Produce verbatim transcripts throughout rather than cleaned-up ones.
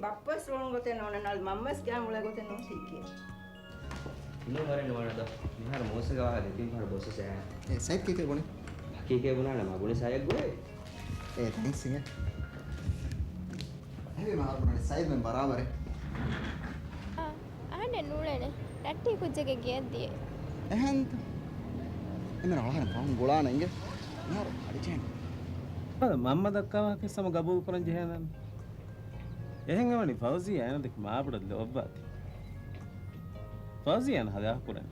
ބައްޕަސް ރޯން ގޮތެއް ނޯންނާނެ، މަންމަސް ކިޔާ މުޅޭ ގޮތެއް ނޯން ސީކޭ. ނޫން ވަރެއް ނުވާނެ ދޯ. މިހާރު މޫސަގެ ވާހަކަ ދެތިން ފަހަރު ބޮސްވެސް އެ. އޭ ސައިދް ކީކޭ ބުނީ؟ ކީކޭ ބުނާނެ މަ ބުނި ސައިދް ގޮތް. އޭ ތެންކްސް އިނގޭ. ހެވީ މަ ބުނާނެ ސައިދް މެން ބަރާބަރެއް. އާ، އަހަންނެއް ނޫޅޭނެ. ރައްޓި ކުއްޖެއްގެ ގެއަށް ދިޔަ. އެހެންތަ؟ އެމެން އަޅަހަރެން ފަހުން ގުޅާނެ އިނގޭ. މިހާރު އަޑިޗޭން. މަންމަ ދައްކާ ވާހަކަ ހަމަ ގަބޫލު ކުރަން ޖެހޭނަން. އެހެން އެވަނީ ފައުޒިޔާ އޭނަ ދެކެ މާބޮޑަށް ލޯބިވާތީ. ފައުޒިޔާ އޭނަ ހަލާކު ކުރަނީ.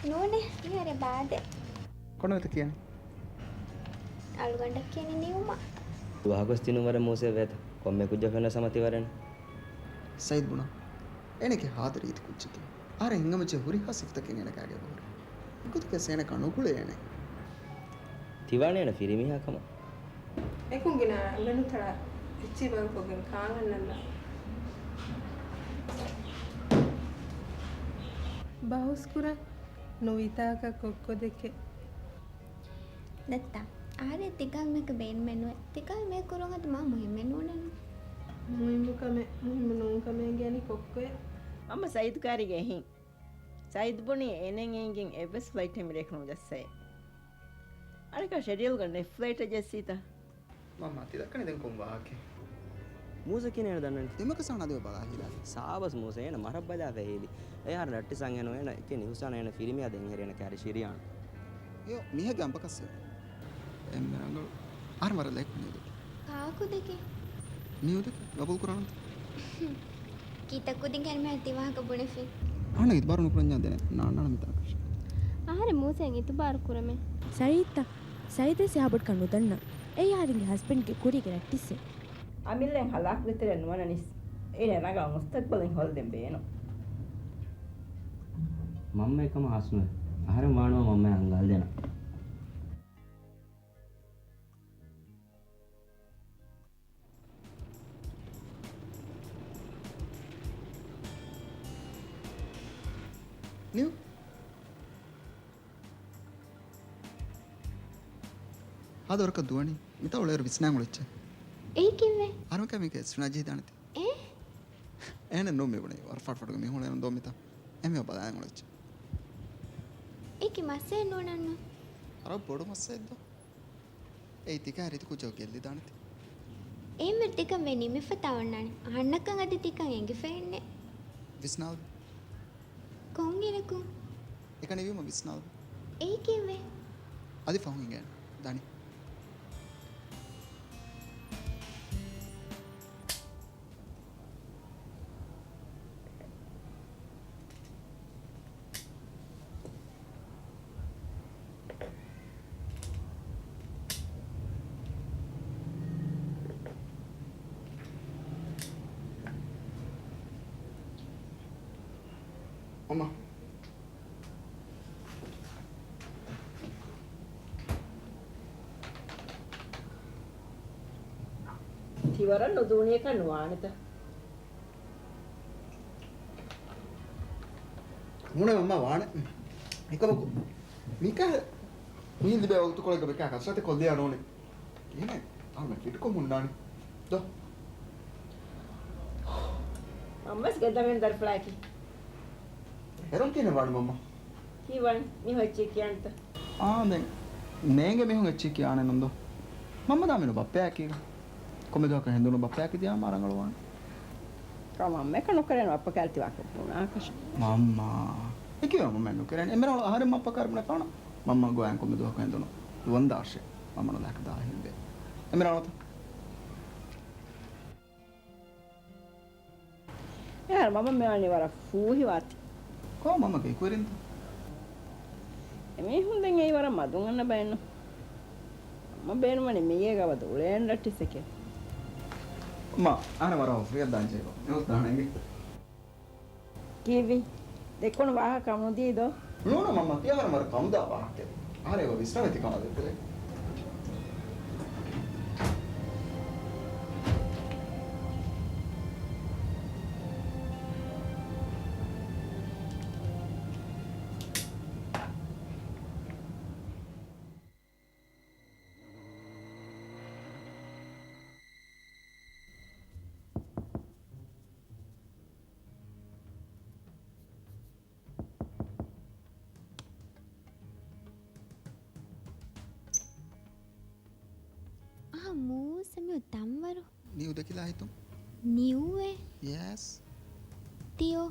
ނޫނޭ، މިހާރެ ބާދެ. ކޮންމެ ވެތަ ކިޔަނީ؟ އަޅުގަނޑަށް ކިޔަނީ ނިއުމާ. ވާހަކަ ވެސް ތިނުން ވަރަށް މޫސޭ ވޭތަ. ކޮންމެ ކުއްޖަކު ފެންނަ ސަމަތި ވަރެން. ސައިދް ބުނާ. އޭނަކީ ހާދަ ރީތި ކުއްޖެކޭ. އަހަރެން ހިނގަމައްޗަށް ހުރިހާ ސިފަތަކެއް އޭނަ ކާގެ ހުރޭ. އެގޮތަކަސް އޭނަ ކަނުކުޅޭ އޭނަ. ތިވާނެ އޭނަ ފިރިމީހާ ކަމަށް. އެކުން ގިނަ އެންމެން ނުތަޅާ އެއްޗެއް ބަރުކޮށްގެން ކާން އަންނަންނަ. ބަހުސްކުރަން ނުވިތާކަށް ކޮއްކޮ ދެކެ. ނައްތާ، އަހަރެން ތިކަންމެކަ ބޭނުމެއް ނުވޭ. ތިކަން މޭ ކުރުން އަދި މާ މުހިއްމެއް ނޫނެއްނު. މުހިއްމު ކަމެއް، މުހިއްމު ނޫން ކަމެއް ގެނި ކޮއްކޮއެއް. މަންމަ ސައީދު ކާރީގެ އެހީން. ސައީދު ބުނީ އޭނައިން އެނގިން އެއްވެސް ފްލައިޓެއް މިރޭކަ ނުޖައްސައޭ. އަނެއްކާ ޝެޑިއުލްގަ ނެޓް ފްލައިޓެއް ޖެއްސީތަ؟ މަންމާ ތި ދައްކަނީ ދެން ކޮން ވާހަކައެއް؟ މޫސަ ކިޔަނީ އޭނަ ދަންނަނީ. ދެމަކަ ސާނާ ދިމަ ބަލާ ހީލާފި. ސާބަސް މޫސަ އޭނަ މަރަށް ބަލާފަ ހީލި. އެ އަހަރެން ރައްޓި ސަން އެނު އޭނަ އެކެ ނިހުސާނަ އޭނަ ފިރިމިޔާ ދެން ހެރި އޭނަ ކާރި ޝިރިޔާން. އެޔޯ، މީހެއްގެ އަނބަކަސް އެ. އެންމެ ރަނގަޅު. އަހަރެން ވަރަށް ލައިކު ނިއުދެކެ. ކާކު ދެކެ؟ ނިއުދެކެ ގަބޫލު ކުރާނަންތަ؟ ކީތަ ކުދިން ކަން މިހާރު ތި ވާހަކަ ބުނެފި. އަހަންނަށް އިތުބާރު ނުކުރަންޏާ ދެނެ ނާންނާނަ މިތާކަށް. އަހަރެން މޫސައަށް އިތުބާރު ކުރަމޭ. ސައީދްތަ؟ ސައީދް ވެސް އެހާ ބޮޑުކަން ނުދަންނަ. އެއީ އަހަރެންގެ ހަސްބެންޑްގެ ކުރީގެ ރައްޓިއްސެއް. އަމިއްލައިން ހަލާކުގެ ތެރެއަށް ނުވަނަނީސް އޭނަ ރަނގަޅު މުސްތަގްބަލެއް ހޯދަން ބޭނުން. މަންމަ އެކަމަށް ހާސްނުވޭ. އަހަރެން ވާނުވާ މަންމައަށް އަންގާލަދޭނަން. ނިއު. ހާދަ ވަރަކަށް ދުވަނީ. މިތާ އުޅޭއިރު ވިސްނާން އުޅެއްޗޭ. އެއީ ކީއްވެ؟ އަރަމެކާ މީކަ އެސް ނާޖީ ދާނެތި. އޭ؟ އޭނަ ނޫން މި ބުނީ. ވަރަށް ފަޓްފަޓުގެ މީހުން އޭނަ ދޯ މިތާ. އެމީހާ ބަލާން އުޅެއްޗޭ. އެކި މައްސަލަ ނޫނަންނު. ވަރަށް ބޮޑު މައްސަލައެއް ދޯ. އެއީ ތިކާ ރީތި ކުއްޖަކު ގެއްލިދާނެތި. އޭންމެ ތިކަން ވެ ނިމިފަތާ އޮންނާނެ. އަހަންނަކަށް އަދި ތިކަން އެނގިފައެއްނެ. ވިސްނާލަ. ކޮންއިރަކު؟ އެކަނިވީމަ ވިސްނާލަ. އެއީ ކީއްވެ؟ އަދި ފަހުން އިނގޭނެ. ދާނީ. އަމާ. ތިވަރަށް ނުދޫނިއަކަށް ނުވާނެތަ؟ ނޫނޭ މަންމާ ވާނެ. އެކަމަކު މީކާ މިހިން ލިބޭ ވަގުތުކޮޅެއްގަ މިކާ ކަސްރަތެއް ކޮށްލިޔާ ނޫނޭ. ކިހިނެއް؟ ތާ މެ ފިޓްކޮށް ހުންނާނެ. ދޯ. މަންމަސް ގެންދަމެން ދަރިފުޅާއަކީ. ހެރުން ކިހިނެއް ވާނެ މަންމާ؟ ކީއްވާނެ؟ މީހުން އެއްޗެއް ކިޔާނެތަ؟ އާ، ދެން ނޭނގެ މީހުން އެއްޗެއް ކިޔާނެ ނުން ދޯ. މަންމަ ދާ މިނޫ ބައްޕަޔާ ކީގަ. ކޮންމެ ދުވަހަކަށް ހެނދުނު ބައްޕަޔާ ކިދިޔާ މާ ރަނގަޅުވާނެ. ކާ މަންމައަކަށް ނުކެރޭނެ ބައްޕަ ކާލި ތިވާކަށް ބުނާކަށެއް. މަންމާ. އެކިވެ މަންމަ ނުކެރޭނެ. އެންމެ ރަނގަޅު އަހަރެން ބައްޕަ ކާރި ބުނެފާނަ. މަންމަ ގޮވާން ކޮންމެ ދުވަހަކަށް ހެނދުނު ދުވަންދާށޭ. މަންމަ ނުލާކަށް ދާ ހިންދޭ. އެންމެ ރަނގަޅުތަ؟ އެހާރު މަންމަ މިވާނީ ވަރަށް ފޫހިވާތީ. ކޯ މަންމަ ގެ ކުއިރިންތަ؟ އެމީހުން ދެން އެއީ ވަރަށް މަދުން އަންނަ ބައެއްނު. މަންމަ ބޭނުމަނީ މިއޭގަ ވަދެ އުޅޭން ރައްޓިއްސެކޭ. މަ، އަހަރެން ވަރަށް ހުރިހާ ދާންޖެހޭ ގޮތް. ނުވަސް ދާނެ އިނގޭ. ކީއްވީ؟ ދެއްކުނު ވާހަކަ ކަމުނުދީ ދޯ؟ ނޫނަ މަންމަ، ތި އަހަރެން ވަރަށް ކަމުދާ ވާހަކައެއް. އަހަރެން އެބަ ވިސްނާނެތި ކަމަށް ދެއްތެރޭ. މޫސަމި ތަންވަރު. ނިއު ދެކިލާ ހިތުން. ނިއުއޭ؟ ޔެސް. ތިއޯ.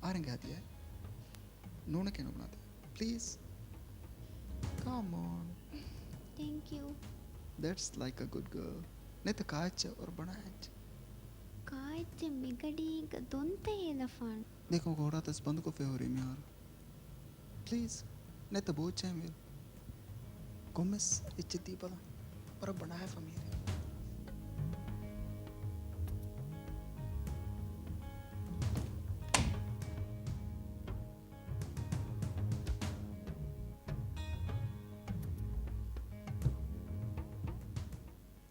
އާރެންގެ ހަދިޔާ. ނޫނެކޭ ނުބުނާތި. ޕްލީޒް. Come on. Thank you. That's like a good girl. ނެތަ ކާއެއްޗެއް ވަރަށް ބަނާ އެއްޗެއް. ކާއެއްޗެއް މިގަޑީގަ ދޮންތައް އެލަފާން. ދެކޮ ހޯރާތަސް ބަންދުކޮށްފައި ހުރީ މިހާރު. ޕްލީޒް، ނެތަ ބޯއްޗެއް މިރު. ކޮންމެސް އެއްޗެއް ދީބަލަ. ވަރަށް ބަނާހެފަ މީރެ.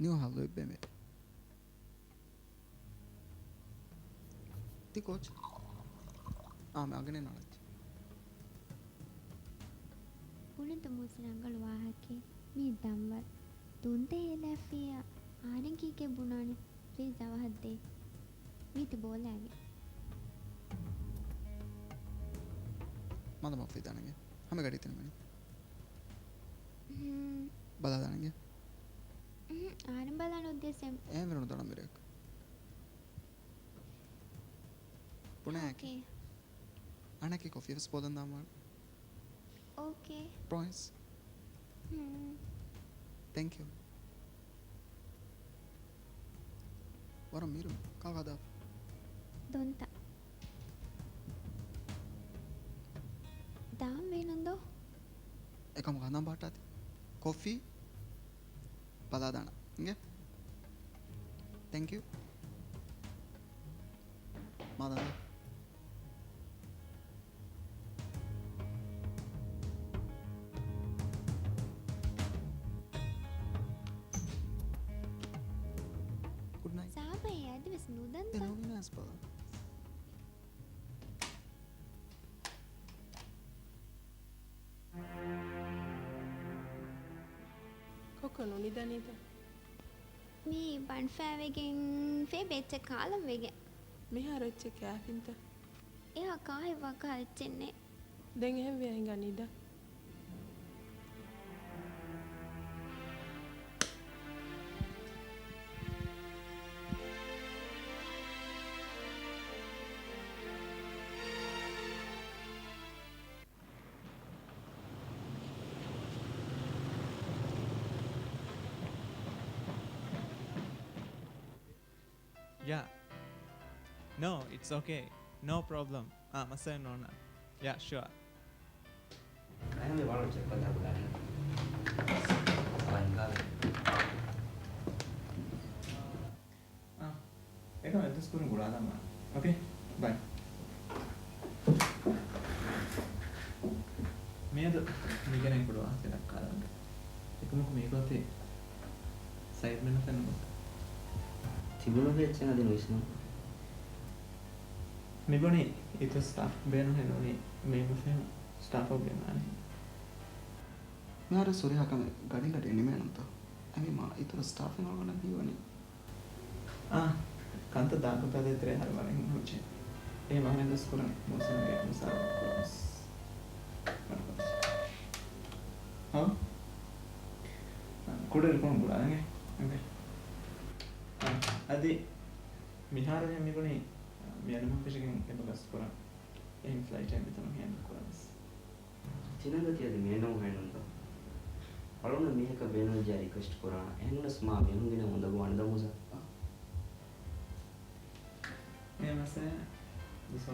ނިއު ހަލު އެއްބެމެ. ތި ކޯޗް؟ އާ، މި އަގަނެ ނަޅައްޗި. ބުނެތަ މޫސަ ރަނގަޅު ވާހަކައެއް. މީ ދަންވަރު. ދުންތައް އެލަފިއްޔާ އާރެން ކީކޭ ބުނާނެ؟ ޕްލީޒް އަވަހަށް ދޭ. މީތި ބޯލާގެ. މަދަމާ ފިދާނަންގެ. ހަމަ ގަޑީ ތިނަމެނި. ހުން. ބަލާދާނަންގެ. ހުން، އާރެން ބަލާން އޮއްދިޔަސް އެމް. އޭން ވެރުނު ދަނަމިރެއަކަށް. ބުނާއެކޭ. އޯކޭ. އަނެކޭ ކޮފީ ވެސް ބޯލަން ދާންވާނެ. އޯކޭ. ޕްރޮމިސް. ހުން. ތެންކް ޔޫ. ވަރަށް މިރު. ކާ ހަދާފަ؟ ދޮންތަ. ދާން ވީނުން ދޯ؟ އެކަމަކު ހަނދާން ބަހައްޓާތި. ކޮފީ ބަލާދާނަ. އިނގޭ. ތެންކް ޔޫ. މާދާނަ. ގުޑް ނައިޓް. ސާބައޭ އަދިވެސް ނުދަންތަ؟ އެ ނޫނީ ނާސް ބަލާ. ކޮކޮ ނުނިދަނީތަ؟ މީ ބަނޑްފައިވެގެން ފޭބެ އެއްޗެއް ކާލަން ވެގެން. މިހާރު އެއްޗެއް ކާފިންތަ؟ އެހާ ކާހެއް ވާކަހަލަ އެއްޗެއް ނެތް. ދެން އެހެންވިޔާ ހިނގާ ނިދަން. Yeah. No, it's okay. No problem. އާ، މައްސަލައެއް ނޯންނާނެ. Yeah, sure. އަހަންމެ ވާނު ޗެކްކޮށްލާ ބުނާނެ. އަވަ ހިނގާވެ. އާ، އެކަމް އެއްދުވަސް ކުރިން ގުޅާލަމާ. އޯކޭ، ބައި. މިއަދު މިގެނައި ކުޑަ ވާހަކަ ދައްކާލަން. އެކަމަކު މީގޮތީ ސައިޑްމެން އަފެއް ނުގޮތަ؟ ތިބުނުހޭ އެއްޗެއް އަދި ނުވިސްނުން. މިބުނީ އިތުރު ސްޓާފް ބޭނުންހޭ ނޫނީ މޭމަ ފެހުން ސްޓާފަކު ގެންނާނެ. މިހާރު ސުރިހާ ކަމެއް ގަޑިން ގަޑިއަށް ނިމޭނުންތޯ؟ އެމީ މާ އިތުރު ސްޓާފެއް އަޅުގަނޑަށް ދީވަނީ. އާ، ކަންތައް ދާކޮށް ތާދޭތެރޭ އަހަރެން ވަރަށް ހިނގުނު ހުއްޗޭ. އެ ވާހަކަ ދަސްކުރަން މޫސަންގެ މުސާރަ ކުރަން. ހަ؟ ކުޑަ ރިކޯން ބުޅާނގެ. އާ، އަދި މިހާރު ހެން މިބުނީ، މި އަނެއް މަހަށް ފެށިގެން އެބަ ގަސް ކުރަން. އެހެން ފްލައިޓެއް މިތަނުން ހޭންޑްލް ކުރަން ވެސް. ތިނަންގަތި އަދި މޭނަމު ހޭނުންތޯ؟ އަޅުގަނޑަށް މީހަކަށް ބޭނުންވެއްޖެޔާ ރިކުއެސްޓް ކުރާ. އެހެންވެސް މާ މީހުން ގިނަ އުނދަގޫ އަންދަމުޒަ. އެ މަސައް ދުސޯ.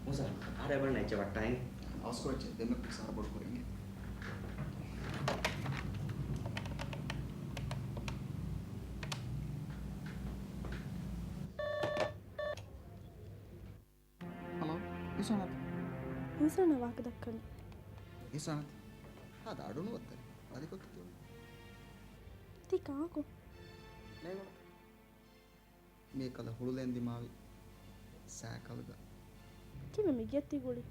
މުސާ، އަހަރެން އެބަ ނެއްޗެއް ވައްޓާ އިނގޭ. އަވަސްކޮށް އެއްޗެއް ދެމެ މުސާރަ ބޮޑު ކުރިނގެ. ހަލޯ، އިސާނަތް. އިސާނަ ވާހަކަ ދައްކަނީ. އިސާނަތް. ހާދަ އަޑުނުވައްތަރެ. އަދި ކޮއްޗެއް ތިއުޅެނީ؟ ތި ކާކު؟ ނޭގޮނޑު. މިއަކަލަ ހުޅުލޭން ދިމާވި ސައިކަލްގަ. ތިމެ މިގެއަށް ތި ގުޅި.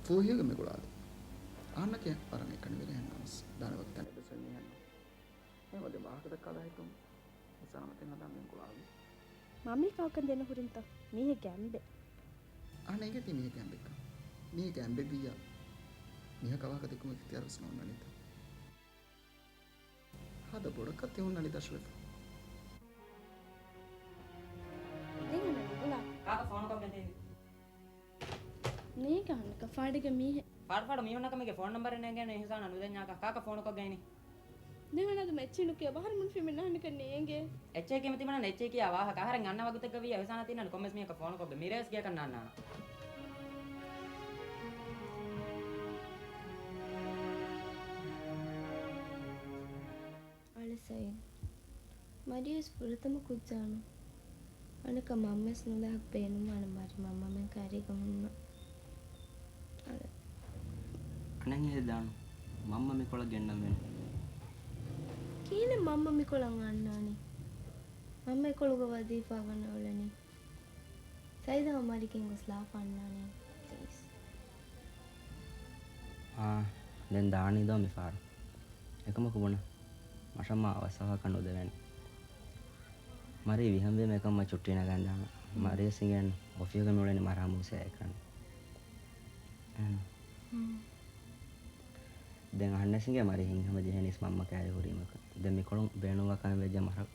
ފޫހިއެއްގަ މި ގުޅާލި. އަހަންނަކީ ވަރަށް ނިކަން ވެރި ހެންނަމަސް ދާނެ ވަކި ތަނެއް ވެސް މީހެއް ނޫން. އެހެންވެ ދެން ވާހަކަ ދައްކާލާ ހިތުން އިސާނަތް ހަދާ މި ގުޅާލި. މަމީ ކާކަން ދެން ހުރިންތަ؟ މީހެއްގެ އަނބެއް. އަހަން އެނގޭތީ މީހެއްގެ އަނބެއްކަން. މީހެއްގެ އަނބެއްވިއްޔާ، މީހަކަށް ވާހަކަ ދެއްކުމުގެ އިޚްތިޔާރުވެސް ނޯންނާނީތަ؟ ހާދަ ބޮޑަކަށް ތި ހުންނަނީ ދަށުވެފަ. ދެން އަނެއް ބުނާ. ކާކަށް ފޯނުކޮށްގެން ދޭން. ނޭނގެ އަހަންނަކަށް ފާޑުގެ މީހެއް. ފާޑު ފާޑު މީހުންނަކަށް މީގެ ފޯނު ނަންބަރެއް ނޭނގޭނެ އިޙުސާނަށް ނުދެންޏާކަށް. ކާކަށް ފޯނުކޮށްގެން އިނީ. ދެން އަނެއް އަދި އެއްޗެއް ނުކިޔާ ބަހަރު މުންފި މިންނަ އަހަންނަކަށް ނޭނގޭ. އެއްޗެއް ކިޔަމަ ތިމަންނަ އެއްޗެއް ކިޔާ ވާހަކަ އަހަރެން އަންނަ ވަގުތެއްގަ ވިއްޔާ އިޙުސާނާ ތިންނަން ކޮންމެސް މީހަކަށް ފޯނުކޮށްގެން މިރޭސް ގެއަކަށް ނާންނާނަން. އަޅެ ސައީދު. މަރިޔަސް ފުރަތަމަ ކުއްޖާނު. އަނެއްކާ މަންމަވެސް ނުލާ ބޭނުންވާނެ މަރި މަންމަމެން ކައިރީގަ ހުންނަ. އަދެ. އަނެއް ހެދާނު. މަންމަ މިކޮޅަށް ގެންނަން ވޭނު. ކީނެ މަންމަ މިކޮޅަށް އަންނާނީ؟ މަންމަ އެކޮޅުގަ ވަޒީފާ ވަނަ އުޅެނީ. ސައިދާ މަރިގެން ގޮސް ލާފަ އަންނާނީ، ޕްލީޒް. އާ، ދެން ދާނީ ދޯ މިފަހަރު. އެކަމަކު ބުނަ، މަށަށް މާ އަވަސް އަވަހަކަށް ނުދެވޭނެ. މަރީ ވިހަންވީމަ އެކަމަށް ޗުއްޓީ ނަގަން ދާނަ. މަރިޔަސް އިނގޭނު އޮފީހުގަ މިއުޅެނީ މަރާ މޫސަޔާ އެކަނި. އެހެން. ދެން އަހަންނަށް އިނގޭ މަރީ ހިތްހަމަ ޖެހެނީސް މަންމަ ކައިރި ހުރީމަކަށް. ދެން މިކޮޅުން ބޭނުންވާ ކަމެއް ވެއްޖެ މަށަށް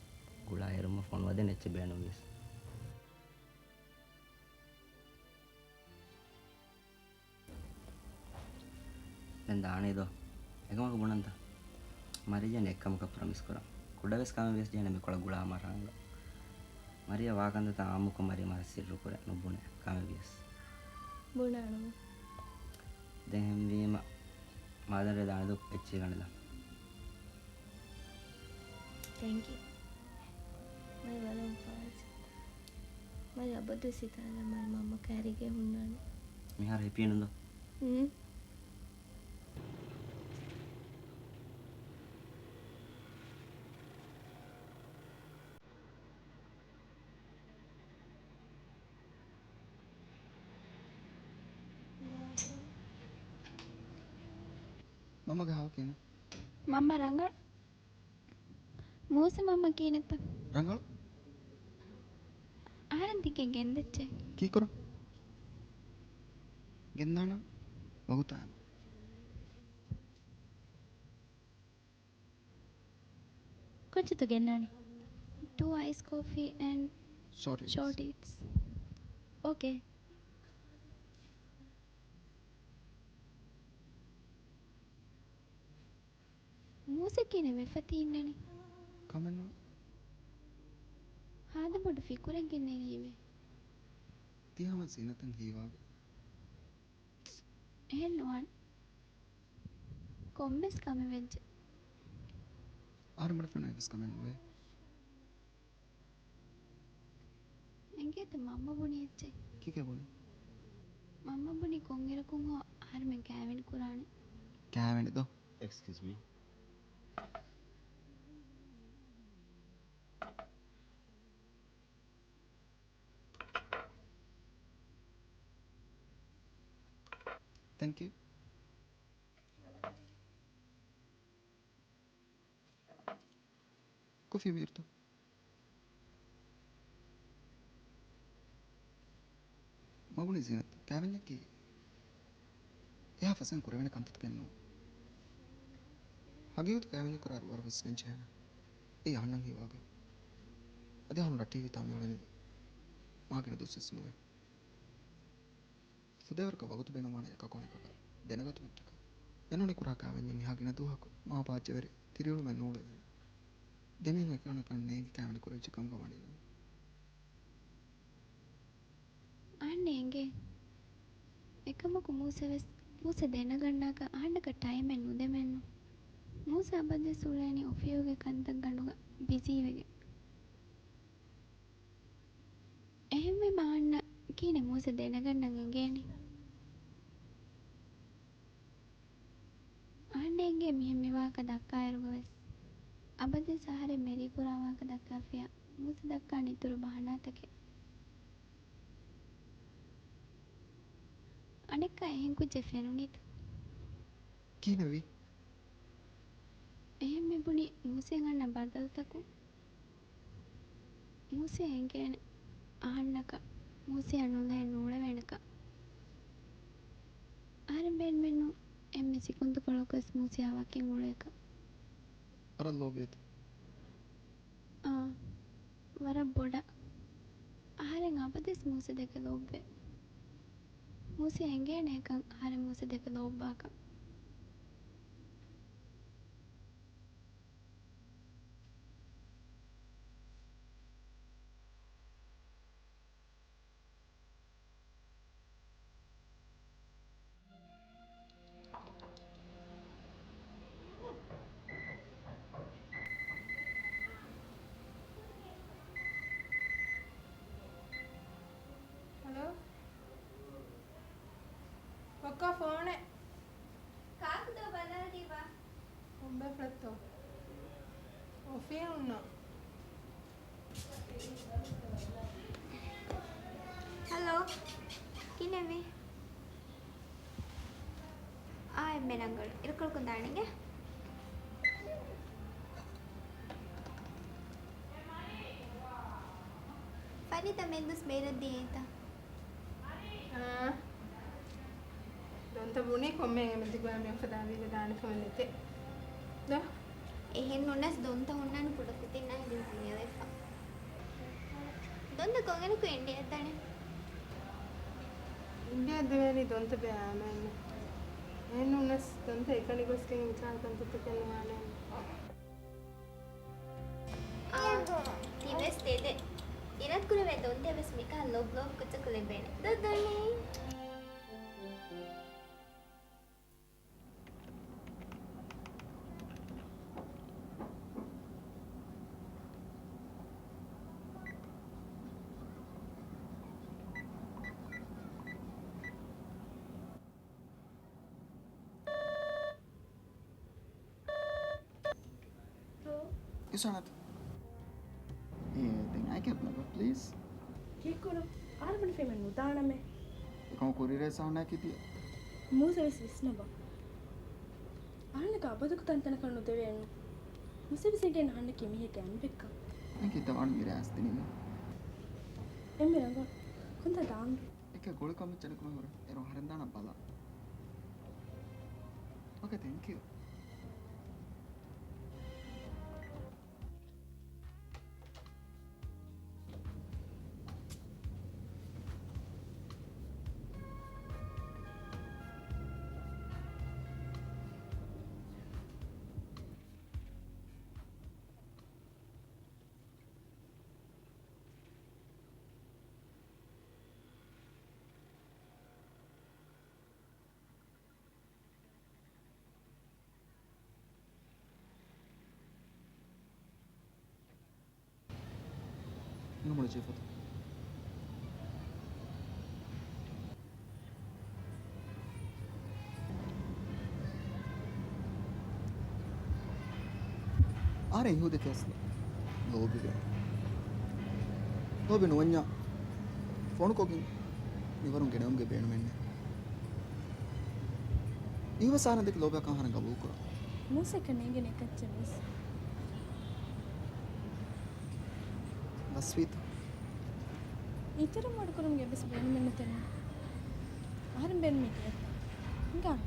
ގުޅާ އޭރުމަށް ފޮނުވަދޭން އެއްޗެއް ބޭނުންވީސް. ދެން ދާނީ ދޯ؟ އެކަމަކު ބުނަންތަ؟ މަރިޔަށް ނެއްކަމަކަށް ޕްރޮމިސް ކުރަން. ކުޑަވެސް ކަމެއް ވިޔަސް ޖެހޭނެ މިކޮޅަށް ގުޅާ މަށަށް އަނގަ. މަރިޔަށް ވާކަންތައްތައް އާއްމުކޮށް މަރިޔަށް މަށަށް ސިއްރު ކުރޭ ނުބުނޭ ކަމެއް ވިޔަސް. ބުނާނަމަ. ދެން އެހެންވީމަ މާދަންރޭ ދާނެ ދޯ އެއްޗެހި ގަނޑިލަ. ތޭންކް ޔޫ. މައި ވަލުން ފާޒް. މައި އަބަދުވެސް ހިތާލާ މައި މަންމަ ކައިރީގަ ހުންނާނެ. މިހާރު ހެޕީ ނުދޯ؟ ހުން. މަންމަގެ ހާލު ކިހިނެއް؟ މަންމަ ރަނގަޅު. މޫސަ މަންމަ ކިހިނެއްތަ؟ ރަނގަޅު. އަހަރެން ތިކެ ގެންދައްޗޭ. ކީކުރަން؟ ގެންދާނަން ވަގުތާ. ކޮންޗެއްތޯ ގެންނާނީ؟ Two ice coffee and short eats. Short eats. Okay. މޫސަ ކިހިނެއް ވެފަ ތި އިންނަނީ؟ ކަމެއްނު. ހާދަ ބޮޑު ފިކުރެއްގެން ނެރީމޭ. ތި ހަމަ ޒީނަތަށް ހީވާގެ. އެހެން ނުވާނެ. ކޮންމެސް ކަމެއް ވެއްޖެ. އަހަރެން ބުނެފަ އެއްވެސް ކަމެއް ނުވޭ. އެނގޭތަ މަންމަ ބުނި އެއްޗެއް؟ ކީކޭ ބުނި؟ މަންމަ ބުނި ކޮންއިރަކުން ހޯ އަހަރެމެން ކައިވެނި ކުރާނެ. ކައިވެނި ދޯ؟ Excuse me. Thank you. ކޮފީ މީރުތަ؟ މަގުނި ޒީނަތް ކައިވެންޏަކީ އެހާ ފަސޭން ކުރެވޭނެ ކަންތައްތަކެއް ނޫން. ހަގީގަތު ކައިވެންޏަކު ރަށް ވަރަށް ވެސް ގެންޖެހޭނެ. އެއީ އަހަންނަށް ހީވާގެ. އަދި އަހަންނަށް ޓީވީ ތާ މިއުޅެނީ މާ ގިނަ ދުވަސް ވެސް ނުވޭ. ފުދޭވަރަކަށް ވަގުތު ބޭނުންވާނެ އެކަކު އަނެކަކަށް ދެނެގަތުމަށްޓަކާ. އެނޫނީ ކުރާ ކައިވެންޏެއް މިހާ ގިނަ ދުވަހަކު މާ ބާއްޖަވެރި ތިރިއުޅުމެއް ނޫޅެވޭ. ދެމީހުން އެކަން އެކަން ނޭނގި ކައިވެނި ކުރެވިއްޖެ ކަމުގަ ވަނީ. އަހަންނަށް އެނގޭ. އެކަމަކު މޫސަ ވެސް، މޫސަ ދެނެގަންނާކަށް އަހަންނަކަށް ޓައިމެއް ނުދެމެއްނު. މޫސަ އަބަދުވެސް އުޅޭނީ އޮފީހުގެ ކަންތައްގަނޑުގަ ބިޒީވެގެން. އެހެންވީމަ އަހަންނަށް ކިހިނެއް މޫސަ ދެނެގަންނަން އެނގޭނީ؟ އަހަންނަށް އެނގޭ މިހެން މިވާހަކަ ދައްކާއިރުގަވެސް، އަބަދުވެސް އަހަރެން މެރީ ކުރާ ވާހަކަ ދައްކާފިޔާ މޫސަ ދައްކާނެ އިތުރު ބަހަނާތަކެއް. އަނެއްކާ އެހެން ކުއްޖެއް ފެނުނީތަ؟ ކިހިނެއްވީ؟ އެހެން މިބުނީ މޫސައަށް އަންނަ ބަދަލުތަކުން. މޫސައަށް އެނގޭނެ އަހަންނަކަށް މޫސިއާ ނުލައެއް ނޫޅެވޭނެކަން. އަހަރެން ބޭނުމެއްނު އެންމެ ސިކުންތުކޮޅަކުވެސް މޫސިއާ ވަކިން އުޅޭކަށް. ވަރަށް ލޯބިވޭތަ؟ އާ، ވަރަށް ބޮޑަށް. އަހަރެން އަބަދުވެސް މޫސި ދެކެ ލޯބިވޭ. މޫސިއަށް އެނގޭނެކަން އަހަރެން މޫސި ދެކެ ލޯބިވާކަން. ހަލޯ؟ ކޮއްކާ ފޯނެއް؟ ކާކުތޯ ބަލާލީބާ؟ ކޮންބޭފުޅެއްތޯ؟ އޮފީހުންނަށް. ހަލޯ. ކިހިނެއްވީ؟ އާ، އެންމެ ރަނގަޅު. އިރުކޮޅަކުން ދާނެގެ. ފަރީދާ މެންދުސް ބޭރަށް ދިޔައީތަ؟ އާ. ދޮންތަ ބުނީ ކޮންމެ އެމެދިގާ މި އުފަދާ ވީގަ ދާނެ ކަމެއް ނެތޭ. ދޯ؟ އެހެން ނޫނަސް ދޮންތަ ހުންނާނެ ކުޑަކުދިންނާ ހިނދު ހުންނިޔަވެފަ. ދޮންތަ ކޮންގެނަކު އިންޑިއާ ދާނެ؟ އިންޑިއާ ދެވޭނީ ދޮންތަ ބޭ އާމެން. އެހެން ނޫނަސް ދޮންތަ އެކަނި ގޮސްގެން މިކާ ކަންތައްތަކެއް ނުވާނެ. އާ، ތިވެސް ތެދެއް. އިރަށް ކުރެވޭ ދޮންތައެއް ވެސް މިކަހަލަ ލޮބް ލޯބި ކުއްޖަކު ލިބޭނެ. ދު ދުނި. އިސާނަތު. އޭ، ދެން އައިކެއް ބުނަބަ، ޕްލީޒް. ކީއްކުރު؟ އަހަރެން ފެމެން ނުދާނަމޭ. އެކަމަކު ކުރިރޭ ސާނާ ކިތި. މޫސަ ވެސް ވިސްނަބަ. އަހަންނަކަށް އަބަދުގެ ތަންތަނަކަށް ނުދެވޭނު. މޫސަ ވެސް އެނގޭނު އަހަންނަކީ މީހެއްގެ އަނބިއްކަން. އެނގި ތަވާނު މިރޭ އައިސް ދިނީމަ. އެންމެ ރަނގަޅު. ކޮންތާ ދާން؟ އެކަ ގޮޅި ކަމަށް ޗަނިކުމެ ހުރެ އޭރު އަހަރެން ދާނަ ބަލަ. އޯކޭ، ތެންކް ޔޫ. ނުމުޅެ ޖެފަތު. އަހަރެން އިހުދެކެ އަސްލު ލޯބިވޭ. ލޯބި ނުވަންޏާ ފޯނުކޮށްގެން މިވަރުން ގެނެވުމުގެ ބޭނުމެއް ނެތް. އިހުވެސް އަހަރެން ދެކެ ލޯބިވާކަން އަހަރެން ގަބޫލުކުރާ. މޫސައަކަށް ނޭނގެނީ އެކައްޗެއް ވެސް. ގަސްވީތަ؟ އިތުރަށް މޮޑުކުރުމުގެ އެއްވެސް ބޭނުމެއް ނެތެއްނު. އަހަރެން ބޭނުމީ ގެއަށް. ހިނގާން.